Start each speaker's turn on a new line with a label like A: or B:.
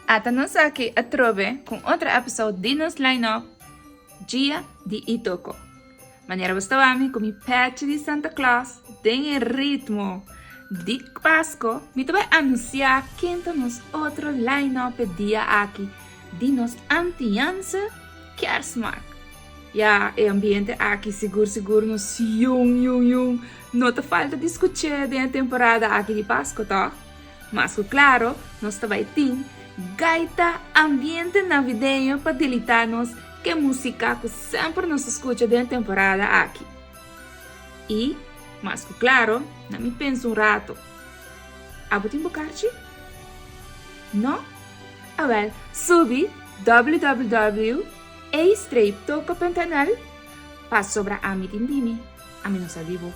A: Ata nos aki atrobe ku otro episode di nos line-up Gia di Itoko. Manera bo sta wami ku mi pechi di Santa Claus den e ritmo di Pasko, mi ta bai anunsiá ken ta nos otro line-up e dia aki di nos Antianse Kerstmarkt. Ya, e ambiente aki sigur sigur nos yun yun yun no ta falta di skuch'é den e temporada aki di Pasko, tòg? Mas ku klaro, nos ta bai tin gaita ambiente navideño pa delitá nos ku e músika ku semper nos ta skucha den e temporada aki. I, mas ku klaro, na mi pensa un rato. Abo tin bo karchi? No? Awèl, subi www.astreeptoco.nl pasobra ami tin di mi, ami no sa di bo.